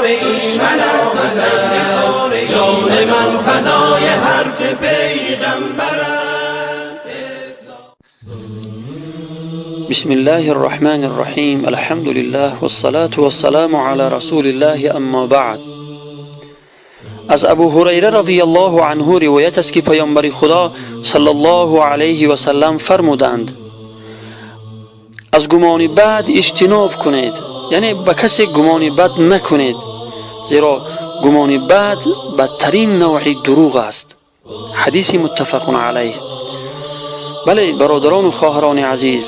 ایمان جان من فدای حرف پیغمبرم. بسم الله الرحمن الرحیم. الحمد لله والصلاة والسلام علی رسول الله، اما بعد. از ابو هریره رضی الله عنه روایت است که پیامبر خدا صلی الله علیه و سلم فرمودند: از گمان بد اجتناب کنید، یعنی به کسی گمان بد نکنید، زیرا گمان بد بدترین نوع دروغ است. حدیث متفق علیه. بله برادران و خواهران عزیز،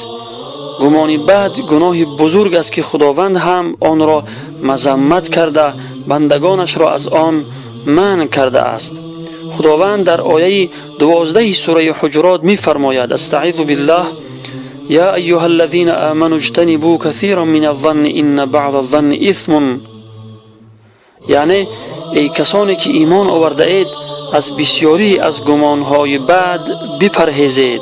گمان بد گناه بزرگ است که خداوند هم آن را مذمت کرده، بندگانش را از آن منع کرده است. خداوند در آیه 12 سوره حجرات می فرماید: استعیذ بالله، یا ایها الذین آمنوا اجتنبوا کثیرا من الظن ان بعض الظن اثم. یعنی ای کسانی که ایمان آورده اید، از بسیاری از گمانهای بد بپرهیزید،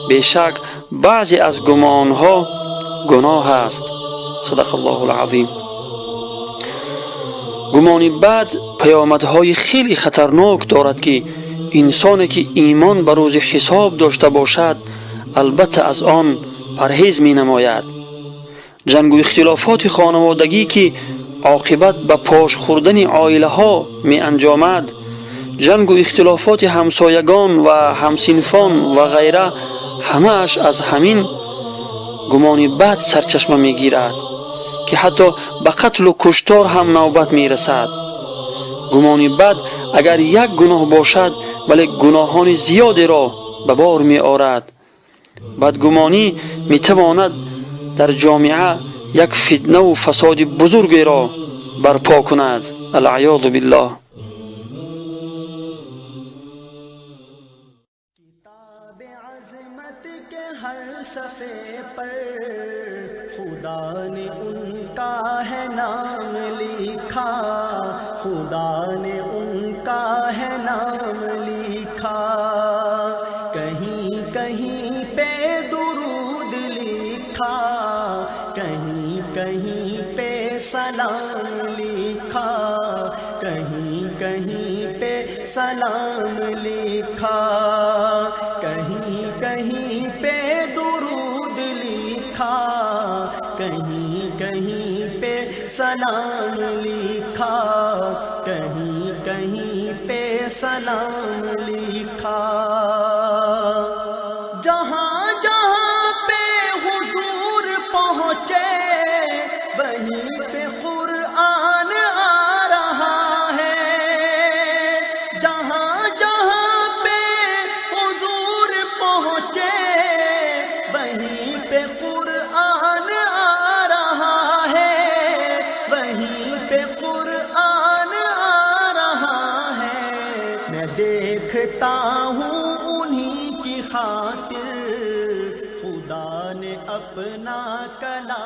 بیشک بعضی از گمانها گناه است. صدق الله العظیم. گمان بد پیامدهای خیلی خطرناک دارد که انسانی که ایمان به روز حساب داشته باشد البته از آن پرهیز می نماید. جنگ و اختلافات خانوادگی که عاقبت به پاش خوردن عائله ها می انجامد، جنگ و اختلافات همسایگان و همصنفان و غیره، همه‌اش از همین گمان بد سرچشمه می گیرد که حتی به قتل و کشتار هم نوبت می رسد. گمان بد اگر یک گناه باشد، ولی گناهان زیادی را به بار می آورد. بدگمانی می تواند در جامعه یک فتنه و فساد بزرگی را برپا کند. العیاذ بالله. کتاب عظمت کے ہر صفحے پر خدا نے ان کا ہے نام لکھا، خدا نے ان کا ہے نام لکھا، کہیں کہیں پہ درود لکھا، کہیں کہیں پہ سلام لکھا، کہیں کہیں پہ سلام لکھا، کہیں کہیں پہ درود لکھا، کہیں کہیں پہ سلام لکھا، کہیں کہیں پہ سلام لکھا۔ جہاں جہاں پہ حضور پہنچے وہیں پہ قرآن آ رہا ہے، جہاں جہاں پہ حضور پہنچے وہیں پہ قرآن آ رہا ہے، وہیں پہ قرآن آ رہا ہے۔ میں دیکھتا ہوں انہی کی خاطر خدا نے اپنا کلام